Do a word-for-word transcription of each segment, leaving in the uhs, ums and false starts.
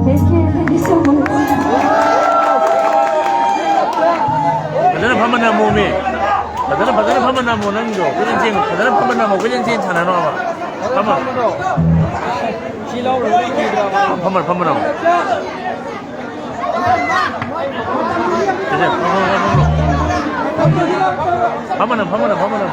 Thank you, thank you so much. ꯐꯖꯅ ꯐꯝꯃ ꯅꯝꯃꯣꯃꯤ꯫ ꯐꯖꯅ, ꯐꯖꯅ ꯐꯝꯃ ꯅꯝꯃꯣ ꯅꯪꯗꯣ꯫ ꯀꯣꯏꯆꯦꯟ ꯆꯦꯟ, ꯐꯖꯅ ꯐꯝꯃ ꯅꯝꯃꯣ, ꯀꯣꯏꯆꯦꯟ ꯆꯦꯟ ꯁꯥꯟꯅꯅꯣ ꯍꯥꯏꯕ꯫ ꯐꯝꯃ꯫ ꯐꯝꯃ, ꯐꯝꯃ ꯅꯝꯃꯣ꯫ ꯐꯝꯃ, ꯐꯝꯃ, ꯐꯝꯃ, ꯐꯝꯃ꯫ ꯐꯝꯃꯅ, ꯐꯝꯃꯅ, ꯐꯝꯃꯅ꯫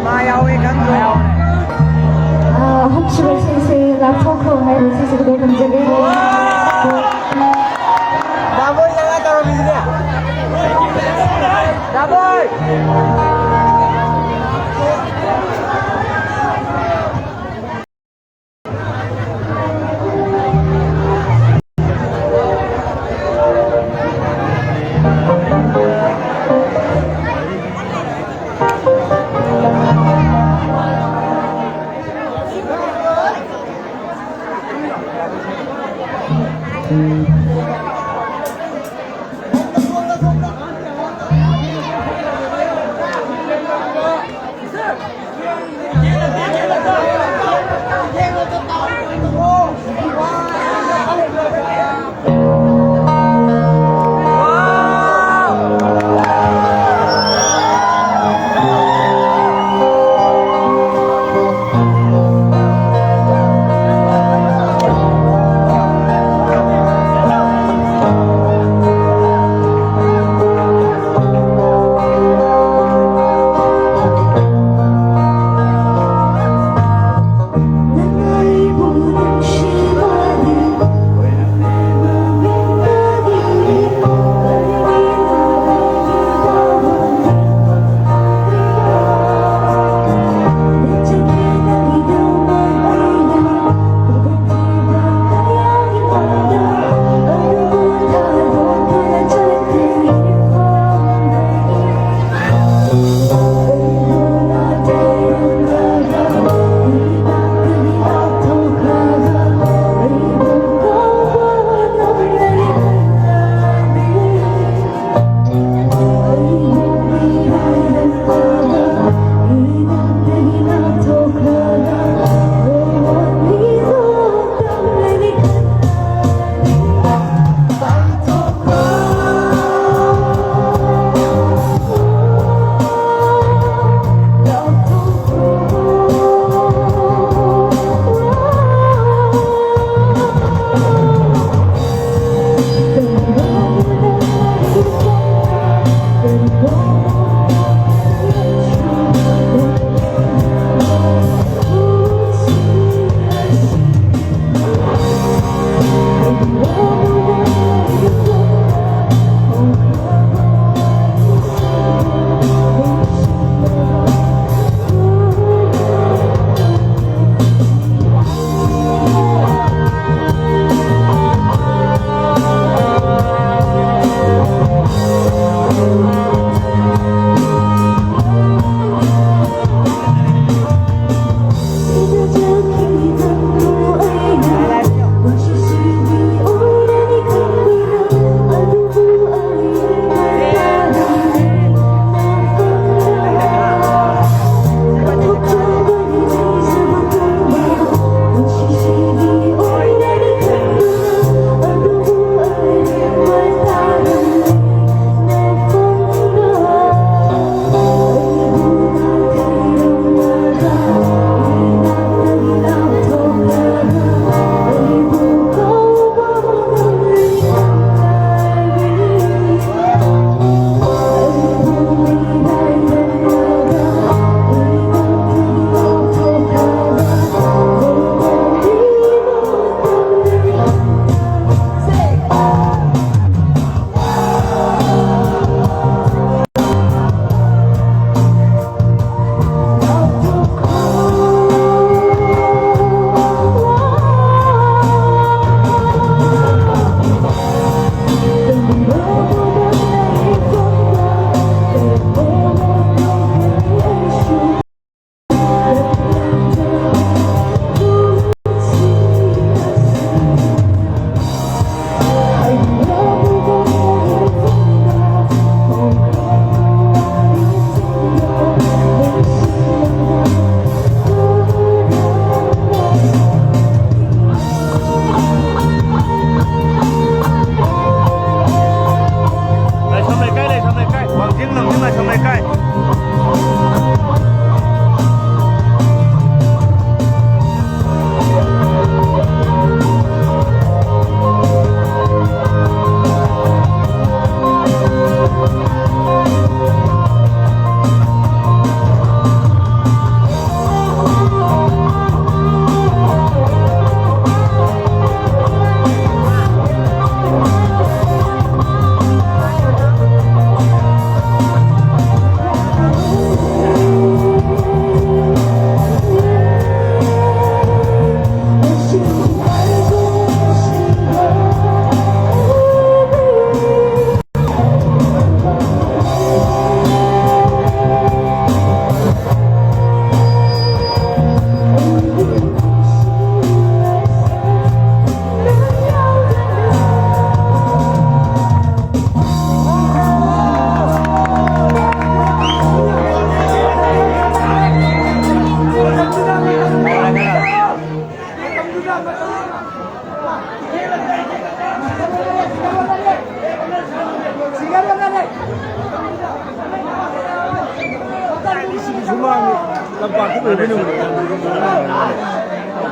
ꯃꯥ ꯌꯥꯎꯋꯦ ꯈꯪꯗ꯭ꯔꯣ? ꯑ, ꯑꯍꯨꯝꯁꯨꯕꯁꯤꯡꯁꯦ ꯂꯥꯞꯊꯣꯛꯈ꯭ꯔꯣ ꯍꯥꯏꯕꯁꯤꯁꯨ ꯈꯨꯗꯣꯜ ꯇꯝꯖꯒꯦ꯫ ꯗꯥꯕꯣꯏ ꯖꯒꯥ ꯇꯧꯔꯝꯃꯤꯁꯤꯗꯤ꯫ ꯗꯥꯕꯣꯏ!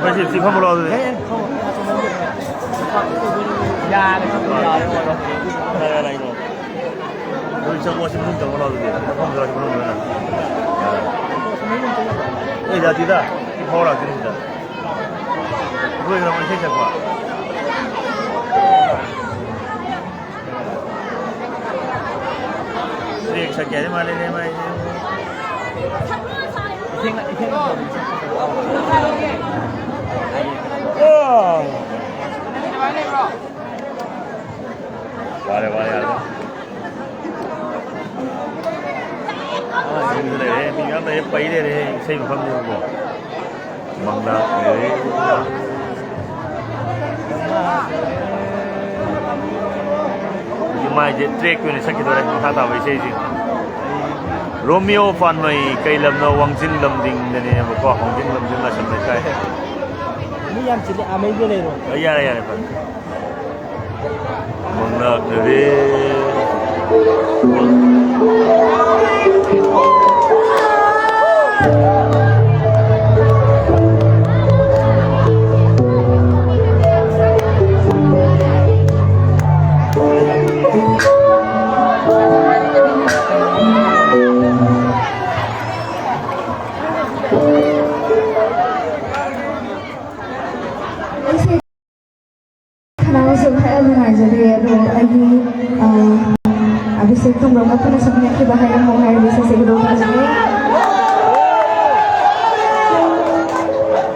ꯑꯩꯈꯣꯏ ꯁꯤ ꯐꯝꯃꯨꯔꯣ ꯑꯗꯨꯗꯤ꯫ ꯌꯥꯔꯦ, ꯌꯥꯔꯦ, ꯌꯥꯔꯦ꯫ ꯅꯣꯏ ꯆꯪꯉꯣ, ꯁꯤ ꯃꯅꯨꯡ ꯆꯪꯉꯣ ꯂꯥꯎ ꯑꯗꯨꯗꯤ꯫ ꯃꯐꯝꯗꯨꯗ ꯁꯤ ꯃꯅꯨꯡꯗ ꯑꯣꯏꯅ꯫ ꯑꯦ, ꯌꯥꯗꯦꯗ꯫ ꯁꯤ ꯐꯥꯎ ꯂꯥꯛꯇꯣꯏꯅꯤ ꯁꯤꯗ꯫ ꯑꯩꯈꯣꯏ ꯀꯩꯅꯣ ꯏꯁꯩ ꯁꯛꯄ꯫ ꯕ꯭ꯔꯦꯛ ꯁꯛꯀꯦ ꯍꯥꯏꯗꯤ ꯃꯥꯜꯂꯦꯅꯦ ꯃꯥꯏꯁꯦ꯫ ꯏꯁꯩ, ꯏꯁꯩ꯫ ꯑꯣ꯫ ꯋꯥꯔꯦ, ꯋꯥꯔꯦ, ꯌꯥꯔꯦ꯫ ꯑꯥ, ꯌꯨꯝꯗ ꯂꯩꯔꯦ, ꯃꯤ ꯃꯌꯥꯝ ꯂꯩꯔꯦ, ꯄꯩ ꯂꯩꯔꯦ, ꯏꯁꯩ ꯃꯐꯝꯅꯦꯕꯀꯣ꯫ ꯃꯪꯂꯥꯛ ꯂꯩꯔꯦ꯫ ꯍꯧꯖꯤꯛ ꯃꯥꯏꯁꯦ ꯇ꯭ꯔꯦꯛꯀꯤ ꯑꯣꯏꯅ ꯁꯛꯈꯤꯗꯣꯔꯦ, ꯃꯈꯥ ꯇꯥꯕ ꯏꯁꯩꯁꯦ꯫ ꯔꯣꯃꯤꯌꯣ ꯄꯥꯟꯃꯩ ꯀꯩ ꯂꯝꯅꯣ? ꯋꯥꯡꯖꯤꯡ ꯂꯝꯗꯤꯡꯗꯅꯦꯕꯀꯣ, ꯋꯥꯡꯖꯤꯡ ꯂꯝꯗꯤꯡ ꯂꯥꯏꯁ꯭ꯔꯝ ꯂꯩꯀꯥꯏ꯫ ꯃꯤ ꯌꯥꯝ ꯆꯤꯜꯂꯤ, ꯑꯥ ꯃꯩꯗ ꯂꯩꯔꯣ꯫ ꯑ, ꯌꯥꯔꯦ, ꯌꯥꯔꯦ, ꯐꯔꯦ꯫ ꯃꯪꯂꯥꯛꯅꯔꯦ꯫ ꯈꯅꯥꯎꯁꯨ ꯈꯔ ꯅꯨꯡꯉꯥꯏꯖꯗꯦ, ꯑꯗꯣ ꯑꯩꯒꯤ, ꯑ, ꯑꯕꯤꯁꯦꯛ ꯇꯣꯡꯕ꯭ꯔꯝꯒ ꯄꯨꯟꯅ ꯁꯛꯃꯤꯟꯅꯈꯤꯕ ꯍꯥꯏꯔꯝꯃꯣ ꯍꯥꯏꯔꯤꯕ ꯏꯁꯩꯁꯦ ꯀꯩꯗꯧꯕ ꯐꯖꯅꯤ?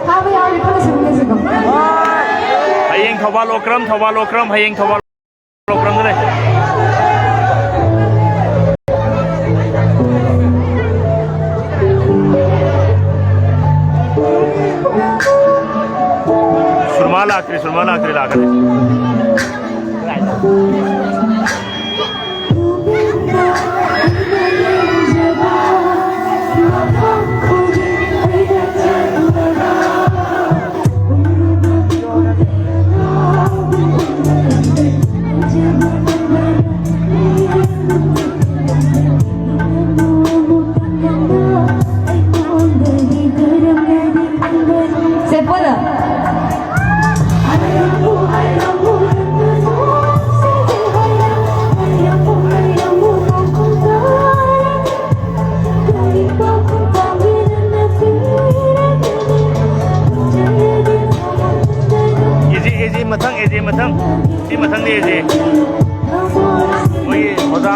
ꯐꯥꯕ ꯌꯥꯎꯔꯗꯤ ꯄꯨꯟꯅ ꯁꯛꯃꯤꯟꯅꯁꯤꯀꯣ꯫ ꯍꯌꯦꯡ ꯊꯧꯕꯥꯜ ꯑꯣꯀ꯭ꯔꯝ, ꯊꯧꯕꯥꯜ ꯑꯣꯀ꯭ꯔꯝ, ꯍꯌꯦꯡ ꯊꯧꯕꯥꯜ ꯑꯣꯀ꯭ꯔꯝꯗ ꯂꯩ꯫ ꯁꯨꯔꯃꯥ ꯂꯥꯛꯇ꯭ꯔꯤ, ꯁꯨꯔꯃꯥ ꯂꯥꯛꯇ꯭ꯔꯤ, ꯂꯥꯛꯀꯅꯤ꯫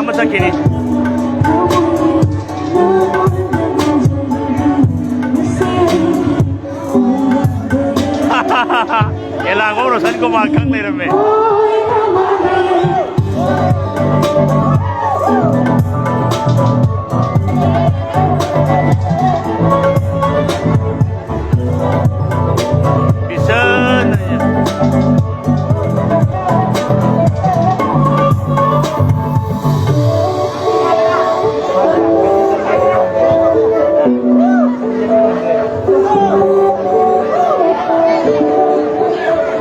ꯑꯃ ꯆꯠꯈꯤꯅꯤ꯫ ꯑꯦꯂꯥꯡꯕꯝ ꯔꯣꯁꯟ ꯀꯨꯃꯥꯔ ꯈꯪ ꯂꯩꯔꯝꯃꯦ꯫ ꯕꯤꯁꯟ꯫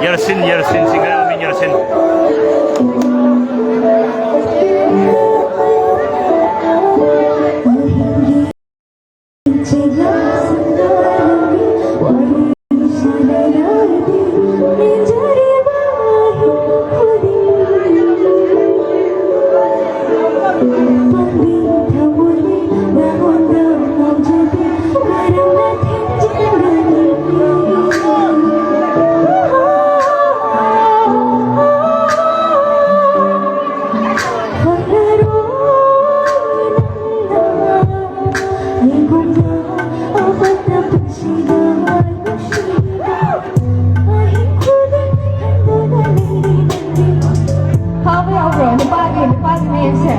ꯌꯔꯁꯤꯟ, ꯌꯔꯁꯤꯟ, ꯁꯤꯡꯒꯔ ꯃꯃꯤꯡ ꯌꯔꯁꯤꯟ꯫ ꯐꯥꯕ ꯌꯥꯎꯕ꯭ꯔꯣ? ꯅꯨꯄꯥꯒꯤ, ꯅꯨꯄꯥꯒꯤ ꯃꯌꯦꯛꯁꯦ꯫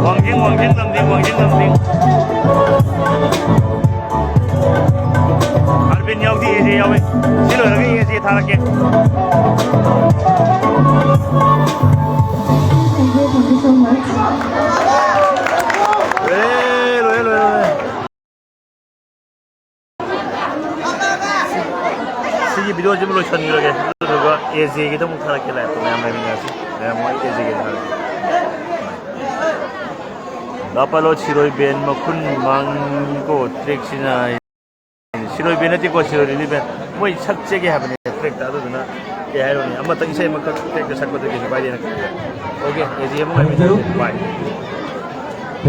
ꯋꯥꯡꯖꯤꯡ, ꯋꯥꯡꯖꯤꯡ ꯂꯝꯗꯤꯡ, ꯋꯥꯡꯖꯤꯡ ꯂꯝꯗꯤꯡ꯫ ꯑꯥꯔꯕꯤꯟ ꯌꯥꯎꯗꯦ, ꯑꯦꯖꯦ ꯌꯥꯎꯋꯦ꯫ ꯁꯤ ꯂꯣꯏꯔꯒ ꯑꯦꯖꯦ ꯊꯥꯔꯛꯀꯦ꯫ ꯂꯣꯏꯔꯦ, ꯂꯣꯏꯔꯦ, ꯂꯣꯏꯔꯦ, ꯂꯣꯏꯔꯦ꯫ ꯁꯤꯒꯤ ꯚꯤꯗꯤꯑꯣꯁꯤꯃ ꯂꯣꯏꯁꯟꯈ꯭ꯔꯒꯦ, ꯑꯗꯨꯗꯨꯒ ꯑꯦ ꯖꯦꯒꯤꯗ ꯑꯃꯨꯛ ꯊꯥꯔꯛꯀꯦ, ꯂꯥꯏꯐꯇ ꯃꯌꯥꯝ ꯂꯩꯃꯤꯟꯅꯔꯁꯤ꯫ ꯃꯌꯥꯝ ꯍꯣꯏ ꯑꯦ ꯖꯦꯒꯤꯗ ꯊꯥꯔꯛꯀꯦ꯫ ꯂꯥꯄꯥꯂꯣ ꯁꯤꯔꯣꯏ ꯕꯦꯟ ꯃꯈꯨꯟ ꯃꯥꯡꯀꯣ ꯇ꯭ꯔꯦꯛꯁꯤꯅ꯫ ꯁꯤꯔꯣꯏ ꯕꯦꯟ ꯅꯠꯇꯦꯀꯣ, ꯁꯤꯔꯣꯏ ꯂꯤꯂꯤ ꯕꯦꯟ꯫ ꯃꯣꯏ ꯁꯛ ꯆꯦꯒꯦ ꯍꯥꯏꯕꯅꯦ ꯇ꯭ꯔꯦꯛꯇ, ꯑꯗꯨꯗꯨꯅ ꯀꯩ ꯍꯥꯏꯔꯨꯅꯤ, ꯑꯃꯇꯪ ꯏꯁꯩ ꯑꯃꯈꯛ ꯇ꯭ꯔꯦꯛꯇ ꯁꯛꯄꯗ ꯀꯩꯁꯨ ꯀꯥꯏꯗꯦꯅ ꯈꯜꯂꯦ꯫ ꯑꯣꯀꯦ, ꯑꯦ ꯖꯦ ꯑꯃꯨꯛ ꯉꯥꯏꯕꯤꯔꯣ꯫ ꯕꯥꯏ꯫